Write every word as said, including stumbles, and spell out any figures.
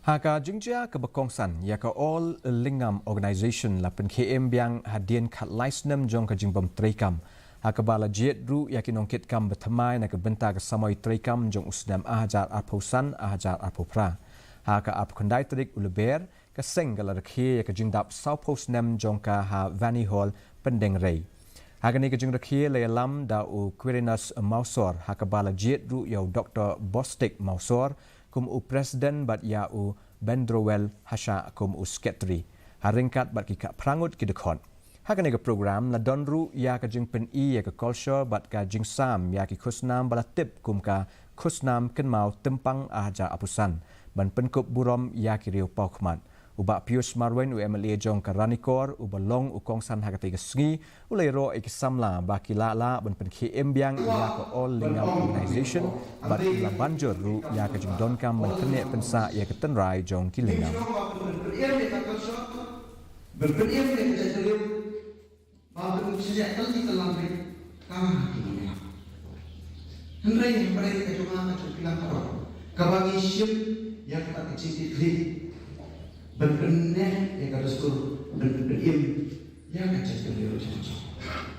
Ha ka jingjia kaba kongsan, ïa ka All Lingam Organization la pynkhie im biang hadien khatlai snem jong ka jingbym treikam, ha kaba la jied ruh ïa ki nongkitkam bathymmai na ka bynta ka samoi treikam jong u snem ar hajar arphew san ar hajar arphew phra. Ha ka arphew khyndai tarik u Lber, ka seng ka la rakhe ïa ka jingdap sawphew snem jong ka ha Vani Hall, Pyndengrei. Ha kane ka jingrakhe la ïalam da u Quirinus Mawsor, ha kaba la jied ruh ïa u Doktor Bostik Mawsor kum u president bad ïa u Bendrowel Hashah kum u secretary, ha ryngkat bad ki khatphra ngut ki dkhot. Ha kane ka program la don ruh ïa ka jingpyni ïa ka kolshor bad ka jingsam ïa ki khusnam ba la tip kum ka khusnam kynmaw Tympang ar hajar arphew san, ban pynkup burom ïa ki riew paw khmat. U Bah Pius Marwein, u M L A jong ka Ranikor, uba long u kongsan ha katei ka sngi, u la ïaroh ïa ki samla ba ki lah lah ban pynkhie im biang ïa ka All Lingam Organization bad u la ban jur ruh ïa ka jingdonkam ban pynneh pynsah ïa ka tynrai jong ki lingam. Ba pynïem ïa ka jaitbynriew, ba pynïem ïa ka jaitbynriew, ba pynïem ïa ka jaitbynriew. Hynrei hynrei ka jong nga ka jong phi lang ka rong, kaba ngi shim ïa kata ka jingkitkhlieh ban pynneh ïa ka dustur, ban pynïem ïa ka jaitbynriew jong ngi.